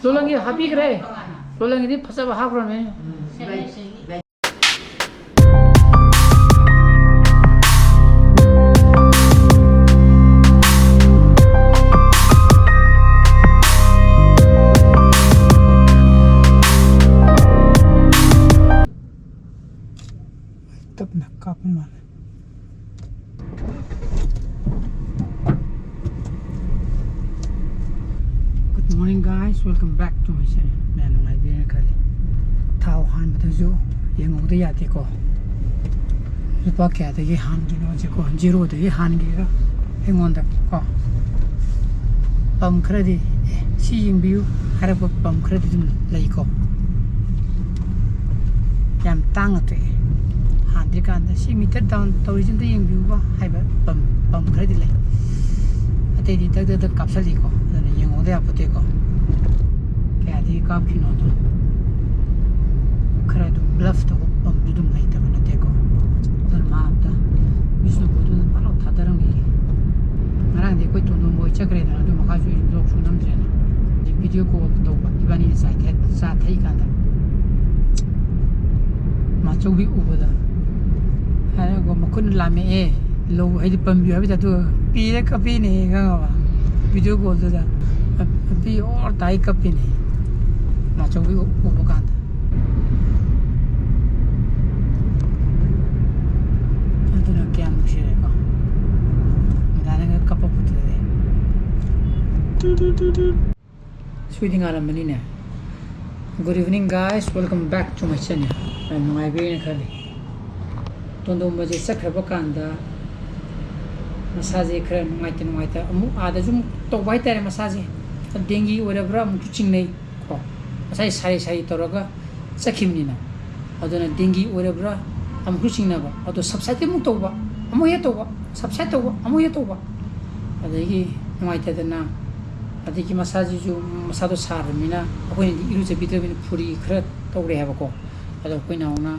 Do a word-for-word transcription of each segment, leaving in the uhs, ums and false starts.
ꯂꯣꯂꯪꯒꯤ ꯍꯥꯞꯄꯤꯈ꯭ꯔꯦ꯫ ꯂꯣꯂꯪꯒꯤꯗꯤ ꯐꯖꯕ ꯍꯥꯞꯈ꯭ꯔꯕꯅꯦ꯫ ꯇꯞꯅ ꯀꯥꯞꯄ ꯃꯥꯜꯂꯦ꯫ Good morning, guys. Welcome back to my channel. ꯃꯌꯥꯝ ꯅꯨꯡꯉꯥꯏꯕꯤꯔꯦꯅ ꯈꯜꯂꯤ꯫ ꯊꯥꯎ ꯍꯥꯟꯕꯗꯁꯨ ꯌꯦꯡꯍꯧꯗ ꯌꯥꯗꯦꯀꯣ꯫ ꯂꯨꯄꯥ ꯀꯌꯥꯗꯒꯤ ꯍꯥꯟꯈꯤꯅꯣꯁꯦꯀꯣ, ꯖꯤꯔꯣꯗꯒꯤ ꯍꯥꯟꯈꯤꯔ ꯑꯩꯉꯣꯟꯗ ꯀꯣ꯫ ꯄꯝ ꯈꯔꯗꯤ, "ꯑꯦ, ꯁꯤ ꯌꯦꯡꯕꯤꯌꯨ" ꯍꯥꯏꯔꯛꯄ ꯄꯝ ꯈꯔꯗꯤ ꯑꯗꯨꯝ ꯂꯩꯀꯣ꯫ ꯌꯥꯝ ꯇꯥꯡꯅ ꯊꯣꯛꯑꯦ꯫ ꯍꯥꯟꯗ꯭ꯔꯤꯀꯥꯟꯗ "ꯁꯤ meter down ꯇꯧꯔꯤꯁꯤ ꯑꯝꯇ ꯌꯦꯡꯕꯤꯌꯨꯕ" ꯍꯥꯏꯕ ꯄꯝ, ꯄꯝ ꯈꯔꯗꯤ ꯂꯩ꯫ ꯑꯇꯩꯗꯤ ꯗꯛ ꯗꯛ ꯗꯛ ꯀꯥꯞꯁꯤꯜꯂꯤꯀꯣ꯫ ꯑꯗꯨꯅ ꯌꯦꯡꯍꯧꯗ ꯌꯥꯄꯣꯠꯇꯦꯀꯣ꯫ ꯀꯌꯥꯗꯒꯤ ꯀꯥꯞꯈꯤꯅꯣꯗꯣ꯫ ꯈꯔ ꯑꯗꯨꯝ bluff ꯇꯧꯕ ꯄꯝꯁꯨ ꯑꯗꯨꯝ ꯂꯩꯇꯕ ꯅꯠꯇꯦꯀꯣ꯫ ꯑꯗꯨꯅ ꯃꯥ ꯑꯝꯇ ꯕꯤꯁꯅꯨꯄꯨꯔꯗꯨꯗ ꯐꯠ ꯂꯥꯎ ꯊꯥꯗꯔꯝꯈꯤꯒꯦ꯫ ꯉꯔꯥꯡꯗꯤ ꯑꯩꯈꯣꯏ ꯇꯣꯟꯗꯣꯟꯕ ꯍꯣꯏ ꯆꯠꯈ꯭ꯔꯦꯗꯅ, ꯑꯗꯨ ꯃꯈꯥꯁꯨ ꯑꯩ vlog ꯁꯨ ꯅꯝꯗ꯭ꯔꯦꯅ꯫ Video call ꯇꯧꯕ ꯏꯕꯥꯅꯤꯅ ꯆꯥ ꯊꯛ-, ꯆꯥ ꯊꯛꯏꯀꯥꯟꯗ ꯃꯥꯆꯧꯕꯤ ꯎꯕꯗ ꯍꯥꯏꯔꯒ ꯃꯈꯨꯠꯅ ꯂꯥꯝꯃꯛꯑꯦ꯫ ꯂꯧ ꯍꯥꯏꯗꯤ ꯄꯝꯕꯤꯌꯨ ꯍꯥꯏꯕꯗ ꯑꯗꯨ ꯄꯤꯔꯦ ꯀꯞꯄꯤꯅꯦ ꯈꯪꯉꯕ? Video call ꯗꯨꯗ ꯄꯤ ꯑꯣꯔ ꯇꯥꯏ ꯀꯞꯄꯤꯅꯦ꯫ ꯃꯥꯆꯧꯕꯤ ꯎ-, ꯎꯕ ꯀꯥꯟꯗ꯫ ꯑꯗꯨꯅ ꯀꯌꯥꯝ ꯅꯨꯡꯁꯤꯔꯦꯀꯣ꯫ ꯃꯦꯗꯥꯅꯒ ꯀꯞꯄꯛꯄꯗꯨꯗꯤ꯫ ꯁꯨꯏꯗꯤ ꯉꯥꯜꯂꯝꯃꯅꯤꯅꯦ꯫ Good evening, guys. Welcome back to my channel. ꯌꯥꯝ ꯅꯨꯡꯉꯥꯏꯕꯤꯔꯦꯅ ꯈꯜꯂꯤ꯫ ꯇꯣꯟꯗꯣꯝꯕꯁꯦ ꯆꯠꯈ꯭ꯔꯕ ꯀꯥꯟꯗ ꯃꯁꯥꯁꯦ ꯈꯔ ꯅꯨꯡꯉꯥꯏꯇ ꯅꯨꯡꯉꯥꯏꯇ ꯑꯃꯨꯛ ꯑꯥꯗꯁꯨ ꯑꯃꯨꯛ ꯇꯧꯕ ꯍꯥꯏꯇꯥꯔꯦ꯫ ꯃꯁꯥꯁꯦ dengue ꯑꯣꯏꯔꯕ꯭ꯔꯥ ꯑꯃꯨꯛꯁꯨ ꯆꯤꯡꯅꯩ ꯀꯣ꯫ ꯉꯁꯥꯏ ꯁꯥꯔꯤ ꯁꯥꯔꯤ ꯇꯧꯔꯒ ꯆꯠꯈꯤꯕꯅꯤꯅ꯫ ꯑꯗꯨꯅ dengue ꯑꯣꯏꯔꯕ꯭ꯔꯥ ꯑꯃꯨꯛꯁꯨ ꯆꯤꯡꯅꯕ꯫ ꯑꯗꯣ subside ꯑꯃꯨꯛ ꯇꯧꯕ, ꯑꯃꯨꯛ ꯍꯦꯛ ꯇꯧꯕ, subside ꯇꯧꯕ, ꯑꯃꯨꯛ ꯍꯦꯛ ꯇꯧꯕ꯫ ꯑꯗꯒꯤ ꯅꯨꯡꯉꯥꯏꯇꯗꯅ, ꯑꯗꯒꯤ ꯃꯁꯥꯁꯤꯁꯨ, ꯃꯁꯥꯗꯣ ꯁꯥꯔꯕꯅꯤꯅ ꯑꯩꯈꯣꯏꯅꯗꯤ ꯏꯔꯨꯖꯕꯤꯗ꯭ꯔꯕꯅꯤꯅ ꯐꯨꯔꯤ ꯈꯔ ꯇꯧꯔꯦ ꯍꯥꯏꯕꯀꯣ꯫ ꯑꯗꯣ ꯑꯩꯈꯣꯏ ꯅꯥꯎꯅ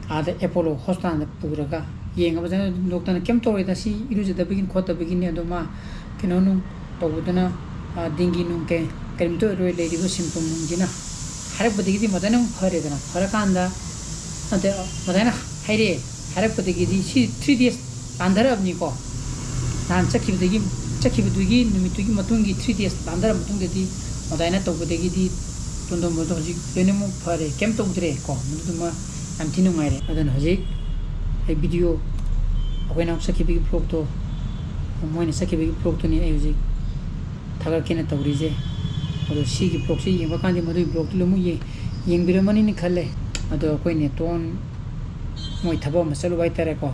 ꯑꯥꯗ Apollo hospital ꯗ ꯄꯨꯔꯒ ꯌꯦꯡꯉꯕꯗꯅ doctor ꯅ ꯀꯩꯝ ꯇꯧꯔꯣꯏꯗ, ꯁꯤ ꯏꯔꯨꯖꯗꯕꯒꯤꯅꯤ ꯈꯣꯠꯇꯕꯒꯤꯅꯤ꯫ ꯑꯗꯣ ꯃꯥ ꯀꯩꯅꯣ ꯅꯨꯡ ꯇꯧꯕꯗꯨꯅ, ꯑꯥ, dengue ꯅꯨꯡ ꯀꯩ ꯀꯔꯤꯝꯇ ꯑꯣꯏꯔꯣꯏ, ꯂꯩꯔꯤꯕ ꯁꯤꯟꯐꯝꯁꯤꯅ ꯍꯥꯏꯔꯛꯄꯗꯒꯤꯗꯤ ꯃꯗꯥꯏꯅ ꯑꯃꯨꯛ ꯐꯔꯦꯗꯅ꯫ ꯐꯔꯀꯥꯟꯗ, ꯅꯠꯇꯦ, ꯃꯗꯥꯏꯅ ꯍꯥꯏꯔꯛꯑꯦ, ꯍꯥꯏꯔꯛꯄꯗꯒꯤꯗꯤ ꯁꯤ three days ꯂꯥꯟꯊꯔꯛꯑꯕꯅꯤꯀꯣ꯫ ꯅꯍꯥꯟ ꯆꯠꯈꯤꯕꯗꯒꯤ, ꯆꯠꯈꯤꯕꯗꯨꯒꯤ ꯅꯨꯃꯤꯠꯇꯨꯒꯤ ꯃꯇꯨꯡꯒꯤ three days ꯂꯥꯟꯊꯔ ꯃꯇꯨꯡꯗꯗꯤ ꯃꯗꯥꯏꯅ ꯇꯧꯕꯗꯒꯤꯗꯤ ꯇꯣꯟꯗꯣꯟꯕꯗꯣ ꯍꯧꯖꯤꯛ ꯂꯣꯏꯅꯃꯛ ꯐꯔꯦ, ꯀꯩꯝ ꯇꯧꯗ꯭ꯔꯦ ꯀꯣ꯫ ꯃꯗꯨꯗꯨꯃ ꯌꯥꯝ ꯊꯤ ꯅꯨꯡꯉꯥꯏꯔꯦ꯫ ꯑꯗꯨꯅ ꯍꯧꯖꯤꯛ ꯑꯩ video, ꯑꯩꯈꯣꯏꯅ ꯆꯠꯈꯤꯕꯒꯤ vlogꯇꯣ, ꯃꯣꯏꯅ ꯆꯠꯈꯤꯕꯒꯤ vlogꯇꯨꯅꯤ ꯑꯩ ꯍꯧꯖꯤꯛ ꯊꯥꯒꯠꯀꯦꯅ ꯇꯧꯔꯤꯁꯦ꯫ ꯑꯗꯣ ꯁꯤꯒꯤ vlogꯁꯤ ꯌꯦꯡꯕ ꯀꯥꯟꯗ ꯃꯗꯨꯒꯤ vlogꯇꯨ ꯂꯣꯏꯅꯃꯛ ꯌꯦꯡ-, ꯌꯦꯡꯕꯤꯔꯝꯃꯅꯤꯅ ꯈꯜꯂꯦ꯫ ꯑꯗꯣ ꯑꯩꯈꯣꯏ ꯅꯦꯇꯣꯟ ꯃꯣꯏ ꯊꯕꯛ ꯑꯃ ꯆꯠꯂꯨꯕ ꯍꯥꯏꯇꯥꯔꯦꯀꯣ꯫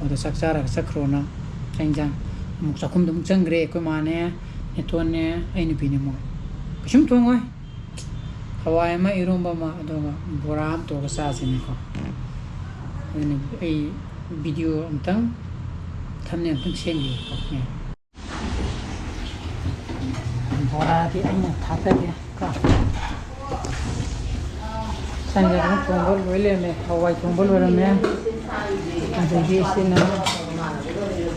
ꯑꯗꯣ ꯆꯥꯛ ꯆꯥꯔꯒ ꯆꯠꯈ꯭ꯔꯣꯅ ꯆꯥꯛ ꯏꯟꯖꯥꯡ ꯑꯃꯨꯛ ꯆꯥꯛꯈꯨꯝꯗ ꯑꯃꯨꯛ ꯆꯪꯈ꯭ꯔꯦ꯫ ꯑꯩꯈꯣꯏ ꯃꯥꯅꯦ, ꯅꯦꯇꯣꯟꯅꯦ, ꯑꯩ ꯅꯨꯄꯤꯅꯦ꯫ ꯃꯣꯏ ꯀꯩꯁꯨꯝ ꯊꯣꯡꯉꯣꯏ꯫ ꯍꯋꯥꯏ ꯑꯃ, ꯏꯔꯣꯝꯕ ꯑꯃ, ꯑꯗꯨꯒ ꯕꯣꯔꯥ ꯑꯃ ꯇꯧꯔꯒ ꯆꯥꯁꯤꯅꯦꯀꯣ꯫ ꯑꯗꯨꯅ ꯑꯩ video ꯑꯝꯇꯪ, thumbnail ꯑꯝꯇꯪ ꯁꯦꯝꯈꯤꯒꯦꯀꯣ꯫ ꯕꯣꯔꯥꯗꯤ ꯑꯩꯅ ꯊꯥꯗꯒꯦ ꯀꯣ꯫ ꯁꯟꯒ ꯑꯗꯨꯝ ꯊꯣꯡꯕ ꯂꯣꯏ ꯂꯩꯔꯝꯃꯦ꯫ ꯍꯋꯥꯏ ꯊꯣꯡꯕ ꯂꯣꯏꯔꯝꯃꯦ꯫ ꯑꯗꯒꯤ ꯁꯤꯅ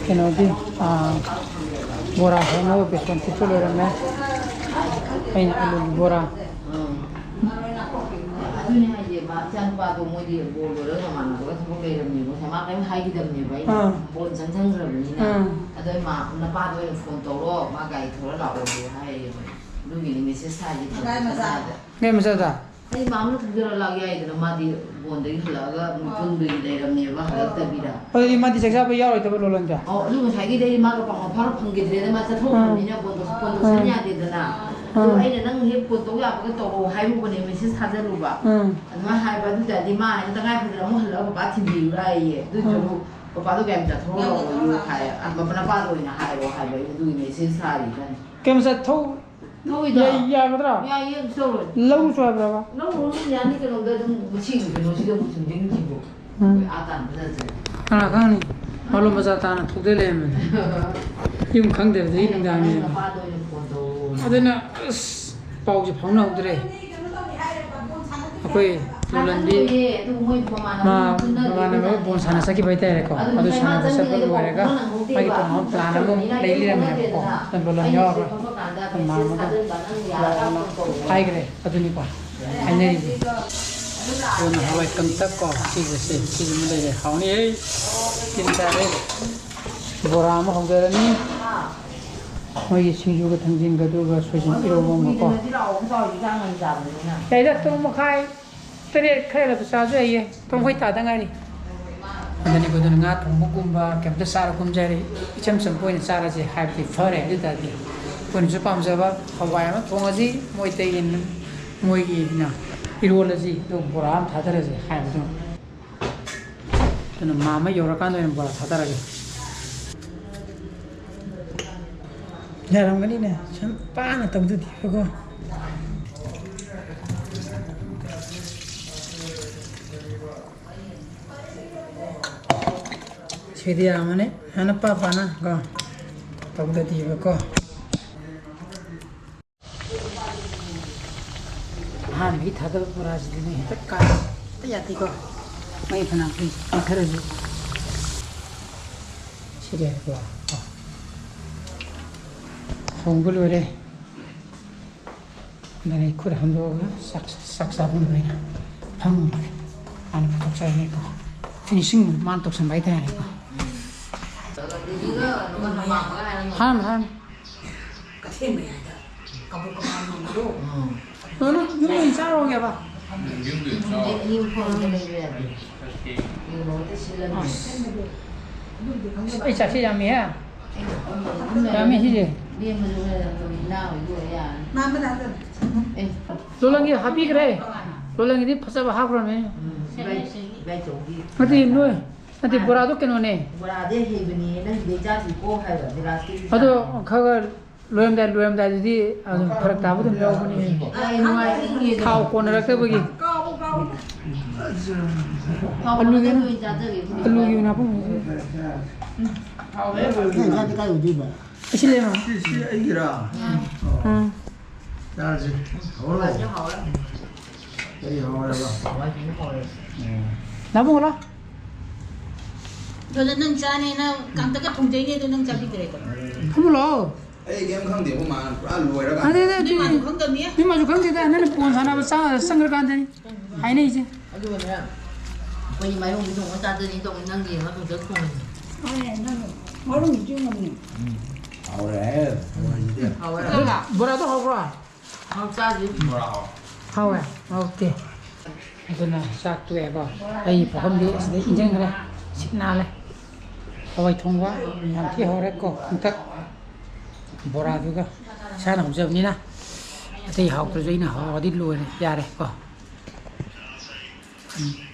ꯀꯩꯅꯣꯒꯤ, ꯑꯥ, ꯕꯣꯔꯥ ꯍꯧꯅꯕ ꯕꯦꯁꯣꯟ ꯊꯤꯠꯄ ꯂꯣꯏꯔꯝꯃꯦ꯫ ꯑꯩꯅ ꯑꯂꯨ ꯕꯣꯔꯥ꯫ ꯑꯗꯨꯅꯦ ꯍꯥꯏꯁꯦ, ꯃꯥ ꯏꯆꯥꯅꯨꯄꯥꯗꯣ ꯃꯣꯏꯗꯤ ꯕꯣꯜ ꯂꯣꯏꯔꯒ ꯃꯃꯥꯟꯅꯕꯒ ꯊꯕꯛ ꯂꯩꯔꯝꯅꯦꯕ꯫ ꯉꯁꯥꯏ ꯃꯥ ꯀꯔꯤꯝ ꯍꯥꯏꯈꯤꯗꯕꯅꯦꯕ꯫ ꯑꯩꯅ ꯑꯥ꯫ ꯕꯣꯜ ꯆꯪꯁꯟꯈ꯭ꯔꯕꯅꯤꯅ꯫ ꯑꯥ꯫ ꯑꯗꯣ ꯑꯩ ꯃꯥ, "ꯅꯄꯥꯗꯣ ꯑꯣꯏꯅ ꯐꯣꯟ ꯇꯧꯔꯣ, ꯃꯥ ꯒꯥꯔꯤ ꯊꯧꯔ ꯂꯥꯛꯑꯣ" ꯍꯥꯏꯌꯦꯕ꯫ ꯑꯗꯨꯒꯤꯅꯤ ꯃꯦꯁꯦꯖ ꯊꯥꯏꯁꯦ꯫ ꯒꯥꯔꯤ ꯃꯆꯥꯗ꯫ ꯒꯥꯔꯤ ꯃꯆꯥꯗ? ꯑꯩ ꯃꯥ ꯑꯃꯅ ꯊꯧꯖꯔ ꯂꯥꯛ ꯌꯥꯏꯗꯅ, ꯃꯥꯗꯤ ꯕꯣꯟꯗꯒꯤ ꯍꯜꯂꯛꯑꯒ ꯃꯤ ꯄꯨꯟꯕꯒꯤ ꯂꯩꯔꯝꯅꯦꯕ, ꯍꯜꯂꯛꯇꯕꯤꯗ꯫ ꯑꯗꯨꯗꯤ ꯃꯥꯗꯤ ꯆꯥꯛ ꯆꯥꯕ ꯌꯥꯎꯔꯣꯏꯗꯕ, ꯂꯣꯂꯟꯗ? ꯑꯣ, ꯑꯗꯨ ꯉꯁꯥꯏꯒꯤꯗꯤ ꯑꯩ ꯃꯥꯒ ꯄꯥꯎ ꯐꯥꯎꯅ ꯐꯪꯈꯤꯗ꯭ꯔꯦꯗꯅ, ꯃꯥ ꯆꯠꯊꯣꯛꯈ꯭ꯔꯕꯅꯤꯅ ꯐꯣꯟ ꯇꯧ-, ꯐꯣꯟ ꯇꯧꯁꯟ ꯑꯥ꯫ ꯌꯥꯗꯦꯗꯅ꯫ ꯑꯗꯣ ꯑꯥ꯫ ꯑꯩꯅ ꯅꯪ ꯍꯦꯛ ꯐꯣꯟ ꯇꯧ ꯌꯥꯕꯒ ꯇꯧꯔꯛꯑꯣ ꯍꯥꯏꯔꯨꯕꯅꯦ, ꯃꯦꯁꯦꯖ ꯊꯥꯖꯜꯂꯨꯕ꯫ ꯑꯥ꯫ ꯑꯗꯨꯃꯥꯏꯅ ꯍꯥꯏꯕ, ꯑꯗꯨ ꯇꯥꯔꯗꯤ ꯃꯥ ꯍꯥꯏꯅ ꯇꯉꯥꯏ ꯐꯗꯅ ꯑꯃꯨꯛ ꯍꯜꯂꯛꯑꯒ ꯄꯄꯥ ꯊꯤꯟꯕꯤꯔꯨꯔꯥ ꯑꯌꯦ꯫ ꯑꯗꯨ ꯑꯥ꯫ ꯁꯔꯨꯛ ꯄꯄꯥꯗꯣ ꯀꯌꯥꯝ ꯆꯠꯊꯣꯛꯑꯣ ꯌꯥꯝ ꯆꯠꯊꯣꯛꯑꯣ ꯍꯥꯏ꯫ ꯑ, ꯄꯄꯥ ꯅꯄꯥꯗ ꯑꯣꯏꯅ ꯍꯥꯏꯔꯣ ꯍꯥꯏꯕ, ꯑꯩ ꯑꯗꯨꯒꯤ ꯃꯦꯁꯦꯖ ꯊꯥꯔꯤꯕꯅꯤ꯫ ꯀꯩꯝ ꯆꯠꯊꯣꯛ-, ꯊꯧꯏꯗ꯫ ꯌꯥꯏ, ꯌꯥꯒꯗ꯭ꯔꯥ? ꯌꯥꯏꯌꯦ, ꯀꯩꯁꯨ ꯇꯧꯔꯣꯏ꯫ ꯂꯧꯔꯨꯁꯨ ꯍꯥꯏꯕ꯭ꯔꯕ? ꯂꯧꯔꯨꯔꯅꯨ, ꯌꯥꯅꯤ, ꯀꯩꯅꯣꯗ ꯑꯗꯨꯝ ꯁꯤꯒꯤ ꯀꯩꯅꯣꯁꯤꯗ ꯑꯃꯨꯛ ꯁꯨꯝ ꯌꯦꯡꯈꯤꯕꯣ꯫ ꯎꯝ꯫ ꯑꯩꯈꯣꯏ ꯑꯥ ꯇꯥꯟꯅ ꯐꯖꯅ ꯆꯠꯂꯦ꯫ ꯀꯅꯥ ꯈꯪꯅꯤ? ꯃꯥꯂꯣꯝ ꯕꯖꯥꯔ ꯇꯥꯅ ꯊꯣꯛꯇꯣꯏ ꯂꯩꯔꯝꯃꯦ꯫ ꯌꯨꯝ ꯈꯪꯗꯕꯗꯒꯤ ꯅꯨꯡꯗꯥꯡꯅꯦ꯫ ꯅꯪ ꯅꯄꯥꯗ ꯑꯣꯏꯅ ꯐꯣꯟ ꯇꯧꯔꯣꯅ꯫ ꯑꯗꯨꯅ ꯑꯁ, ꯄꯥꯎꯁꯦ ꯐꯥꯎꯅꯍꯧꯗ꯭ꯔꯦ꯫ ꯑꯩꯈꯣꯏ ꯂꯣꯂꯟꯗꯤ ꯃꯥ ꯃꯃꯥꯟꯅꯕ ꯕꯣꯜ ꯁꯥꯟꯅ ꯆꯠꯈꯤꯕ ꯍꯥꯏꯇꯥꯔꯦꯀꯣ꯫ ꯑꯗꯨ ꯁꯥꯟꯅꯕ ꯆꯠꯄ ꯂꯣꯏꯔꯒ ꯃꯥꯒꯤ ꯇꯣꯉꯥꯟꯕ plan ꯑꯃ ꯂꯩ ꯂꯩꯔꯝꯃꯦꯕꯀꯣ꯫ ꯑꯗꯨ ꯂꯣꯂꯟ ꯌꯥꯎꯔꯔꯣꯏ꯫ ꯃꯥꯝꯃꯒ ꯂꯥꯛꯑꯣꯅ ꯍꯥꯏꯈ꯭ꯔꯦ꯫ ꯑꯗꯨꯅꯤꯀꯣ ꯍꯥꯏꯅꯔꯤꯁꯦ꯫ ꯑꯗꯨꯅ ꯍꯋꯥꯏ ꯀꯪꯇꯛ ꯀꯣ, ꯁꯤꯒꯁꯦ, ꯁꯤꯁꯤꯃ ꯂꯩꯔꯦ꯫ ꯍꯥꯎꯅꯤꯍꯦ꯫ ꯇꯤꯟ ꯆꯥꯔꯦ꯫ ꯕꯣꯔꯥ ꯑꯃ ꯍꯧꯖꯔꯅꯤ꯫ ꯃꯣꯏꯒꯤ ꯁꯤꯡꯖꯨꯒ ꯊꯥꯡꯖꯤꯡꯒ ꯑꯗꯨꯒ ꯁꯣꯏꯖꯤꯟ ꯏꯔꯣꯝꯕ ꯑꯃꯒꯀꯣ꯫ ꯌꯥꯏꯗ, ꯇꯔꯨꯛ ꯃꯈꯥꯏ꯫ ꯇꯔꯦꯠ ꯈꯔ ꯍꯦꯜꯂꯛꯄ ꯆꯥꯁꯨ ꯌꯥꯏꯌꯦ꯫ ꯄꯨꯡꯈꯥꯏ ꯇꯥꯗ ꯉꯥꯏꯔꯤ꯫ ꯑꯗꯨꯅꯤ ꯑꯩꯈꯣꯏ ꯑꯗꯨꯅ ꯉꯥ ꯊꯣꯡꯕꯒꯨꯝꯕ ꯀꯩꯝꯇ ꯆꯥꯔ ꯀꯨꯝꯖꯔꯦ꯫ ꯏꯆꯝ ꯆꯝꯕ ꯑꯣꯏꯅ ꯆꯥꯔꯁꯦ ꯍꯥꯏꯕꯗꯤ ꯐꯔꯦ꯫ ꯑꯗꯨ ꯑꯣꯏ ꯇꯥꯔꯗꯤ ꯑꯩꯈꯣꯏꯅꯁꯨ ꯄꯥꯝꯖꯕ ꯍꯋꯥꯏ ꯑꯃ ꯊꯣꯡꯉꯁꯤ, ꯃꯣꯏ ꯑꯇꯩꯒꯤ ꯃꯣꯏꯒꯤꯅ ꯏꯔꯣꯜꯂꯁꯤ, ꯑꯗꯨꯒ ꯕꯣꯔꯥ ꯑꯃ ꯊꯥꯗꯔꯁꯤ ꯍꯥꯏꯕꯗꯨ꯫ ꯑꯗꯨꯅ ꯃꯥꯝꯃ ꯌꯧꯔꯀꯥꯟꯗ ꯑꯣꯏꯅ ꯕꯣꯔꯥ ꯊꯥꯗꯔꯒꯦ꯫ ꯌꯥꯔꯝꯒꯅꯤꯅꯦ, ꯁꯨꯝ ꯄꯥꯅ ꯇꯧꯗꯗꯤꯕꯀꯣ꯫ ꯁꯤꯗꯤ ꯌꯥꯝꯃꯅꯤ, ꯍꯥꯟꯅ ꯄꯥ ꯄꯥꯅ ꯀꯣ ꯇꯧꯗꯗꯤꯕꯀꯣ꯫ ꯑꯍꯥꯟꯕꯒꯤ ꯊꯥꯗꯕ ꯕꯣꯔꯥꯁꯤꯗꯤꯅꯦ ꯍꯦꯛꯇ ꯀꯥ-, ꯍꯦꯛꯇ ꯌꯥꯗꯦꯀꯣ꯫ ꯃꯩ ꯐꯅꯌꯥꯝ ꯀꯨꯏ ꯀꯨꯏꯊꯔꯁꯨ꯫ ꯁꯤꯗꯤ ꯕꯣꯔꯥ ꯀꯣ꯫ ꯍꯧꯕ ꯂꯣꯏꯔꯦ꯫ ꯑꯗꯨꯅ ꯑꯩ ꯈꯨꯠ ꯍꯥꯝꯗꯣꯛꯑꯒ ꯆꯥꯛ, ꯆꯥꯛ ꯆꯥꯐꯝꯗ ꯑꯣꯏꯅ ꯐꯝꯃꯨꯔꯒꯦ꯫ ꯃꯥꯅ ꯄꯨꯊꯣꯛꯆꯔꯅꯤꯀꯣ꯫ Finishing ꯃꯥꯅ ꯇꯧꯁꯟꯕ ꯍꯥꯏꯇꯥꯔꯦꯀꯣ꯫ ꯍꯥꯟ, ꯍꯥꯟ꯫ ꯀꯩꯊꯦꯜ ꯃꯌꯥꯏꯗ ꯀꯕꯣꯛ ꯀꯕꯣꯛ ꯌꯣꯟꯕꯗꯣ꯫ ꯎꯝ꯫ ꯅꯣꯏꯅ ꯌꯨꯝꯗ ꯑꯣꯏꯅ ꯆꯥꯔꯨꯔꯒꯦꯕ꯫ ꯌꯨꯝꯗ ꯑꯣꯏꯅ ꯆꯥꯔꯣ꯫ ꯑꯅꯤ ꯑꯍꯨꯝ ꯐꯥꯎꯕꯗ ꯂꯩꯕ ꯌꯥꯗꯦ꯫ ꯌꯦꯡꯉꯣ, ꯑꯝꯇ ꯁꯤꯜꯂꯝꯃꯦ꯫ ꯑꯁ꯫ ꯑꯩ ꯆꯥꯛꯁꯤ ꯌꯥꯝꯃꯤꯍꯦ꯫ ꯑꯩꯅ ꯐꯝꯃꯒ ꯑꯗꯨꯝ ꯂꯩꯔꯦ꯫ ꯌꯥꯝꯃꯤ ꯁꯤꯁꯦ꯫ ꯂꯦꯝꯕꯁꯨ ꯈꯔ ꯌꯥꯝ ꯇꯧꯏ, ꯏꯅꯥꯎ ꯍꯣꯏꯗꯤ ꯑꯣꯏ ꯌꯥꯔꯅꯤ꯫ ꯃꯥ ꯑꯃꯗ ꯍꯥꯞꯆꯜꯂꯣ꯫ ꯑꯦ꯫ ꯂꯣꯂꯪꯒꯤ ꯍꯥꯞꯄꯤꯈ꯭ꯔꯦ꯫ ꯂꯣꯂꯪꯒꯤꯗꯤ ꯐꯖꯕ ꯍꯥꯞꯈ꯭ꯔꯕꯅꯦ꯫ ꯎꯝ, ꯏꯕꯥꯏ-, ꯏꯕꯥꯏꯆꯧꯒꯤ ꯅꯠꯇꯦ, ꯅꯣꯏ, ꯅꯠꯇꯦ, ꯕꯣꯔꯥꯗꯣ ꯀꯩꯅꯣꯅꯦ꯫ ꯕꯣꯔꯥꯗꯤ ꯍꯩꯕꯅꯦ, ꯅꯪ ꯁꯤꯗꯩ ꯆꯥꯗ꯭ꯔꯤꯀꯣ ꯍꯥꯏꯕ, ꯕꯤꯂꯥꯁꯀꯤ ꯑꯗꯣ ꯆꯥ-, ꯈꯔ ꯈꯔ ꯂꯣꯏꯔꯝꯗꯥꯏ, ꯂꯣꯏꯔꯝꯗꯥꯏꯗꯗꯤ ꯑꯗꯨꯝ ꯐꯔꯛ ꯇꯥꯕ ꯑꯗꯨꯝ ꯌꯥꯎꯕꯅꯦ꯫ ꯑꯦ, ꯅꯨꯡꯉꯥꯏ, ꯏꯪꯉꯦ ꯑꯗꯣ꯫ ꯊꯥꯎ ꯀꯣꯟꯅꯔꯛꯇꯕꯒꯤ꯫ ꯊꯥꯎ ꯑꯂꯨꯒꯤ, ꯀꯣꯟꯅꯗꯕ ꯑꯣꯏꯅ ꯆꯥꯖꯒꯦ, ꯑꯩꯈꯣꯏꯗꯤ ꯑꯂꯨꯒꯤ ꯏꯕꯥꯏ꯫ ꯅꯥꯄꯨꯝ꯫ ꯅꯪ ꯏꯟꯖꯥꯡꯗꯤ ꯀꯥꯏ ꯑꯣꯏꯗꯣꯏꯕ? ꯑꯁꯤ ꯂꯩꯔꯣ꯫ ꯁꯤ, ꯁꯤ ꯑꯩꯒꯤꯔꯥ? ꯎꯝ꯫ ꯆꯥꯔꯁꯤ꯫ ꯍꯧꯔꯣ꯫ ꯍꯧꯔꯦ꯫ ꯑꯩ ꯍꯧꯔꯦꯕ꯫ ꯎꯝ꯫ ꯅꯥꯕꯨꯡ ꯂꯥꯎ꯫ ꯑꯗꯨꯗ ꯅꯪ ꯆꯥꯅꯤꯅ ꯀꯥꯡꯇꯛꯀ ꯊꯣꯡꯖꯩꯅꯦ, ꯑꯗꯣ ꯅꯪ ꯆꯥꯕꯤꯗ꯭ꯔꯦꯗꯣ꯫ ꯐꯝꯃꯨ ꯂꯥꯎ꯫ ꯑꯩ ꯀꯩꯝ ꯈꯪꯗꯦ, ꯑꯩꯈꯣꯏ ꯃꯥꯅ ꯄꯨꯔꯥ ꯂꯣꯏꯔꯀꯥꯟꯗ꯫ ꯑꯗꯨꯗꯤ ꯅꯣꯏ ꯃꯥꯁꯨ ꯈꯪꯗꯕꯅꯤ꯫ ꯅꯣꯏ ꯃꯥꯁꯨ ꯈꯪꯗꯦꯗ, ꯅꯪꯅ ꯄꯣꯟ ꯁꯥꯟꯅꯕ ꯆꯥ-, ꯆꯪꯈ꯭ꯔꯀꯥꯟꯗꯅꯤ ꯍꯥꯏꯅꯩꯁꯦ꯫ ꯑꯗꯨꯒꯅꯦ, ꯑꯩꯈꯣꯏꯗꯤ ꯃꯥꯏꯔꯣꯡꯕꯤ ꯊꯣꯡꯕ ꯆꯥꯗꯣꯏꯅꯤ ꯇꯧꯅꯤ, ꯅꯪꯒꯤ ꯉꯥ ꯊꯣꯡꯕ ꯊꯣꯡꯉꯤꯅꯤ꯫ ꯃꯥꯅꯦ, ꯅꯪ ꯃꯥꯏꯔꯣꯡꯕꯤ ꯆꯤꯡꯉꯝꯅꯤ꯫ ꯍꯥꯎꯔꯦ꯫ ꯍꯥꯎꯔꯦ꯫ ꯕꯣꯔꯥꯗꯣ ꯍꯥꯎꯕ꯭ꯔꯣ? ꯍꯥꯎ ꯆꯥꯗ꯭ꯔꯤ꯫ ꯍꯥꯎꯋꯦ? ꯑꯣꯀꯦ꯫ ꯑꯗꯨꯅ ꯆꯥꯛ ꯇꯣꯛꯑꯦꯀꯣ꯫ ꯑꯩ ꯄꯨꯈꯝꯗꯤ ꯁꯤꯗ ꯏꯟꯖꯟꯈ꯭ꯔꯦ꯫ ꯁꯤꯠ ꯅꯥꯜꯂꯦ꯫ ꯍꯋꯥꯏ ꯊꯣꯡꯕ ꯌꯥꯝ ꯊꯤ ꯍꯥꯎꯔꯦꯀꯣ꯫ ꯍꯟꯇꯛ ꯕꯣꯔꯥꯗꯨꯒ ꯏꯁꯥꯅ ꯍꯧꯖꯕꯅꯤꯅ ꯑꯇꯩ ꯍꯥꯎꯇ꯭ꯔꯁꯨ ꯑꯩꯅ ꯍꯥꯎꯔꯗꯤ ꯂꯣꯏꯔꯦ, ꯌꯥꯔꯦ ꯀꯣ꯫ ꯎꯝ꯫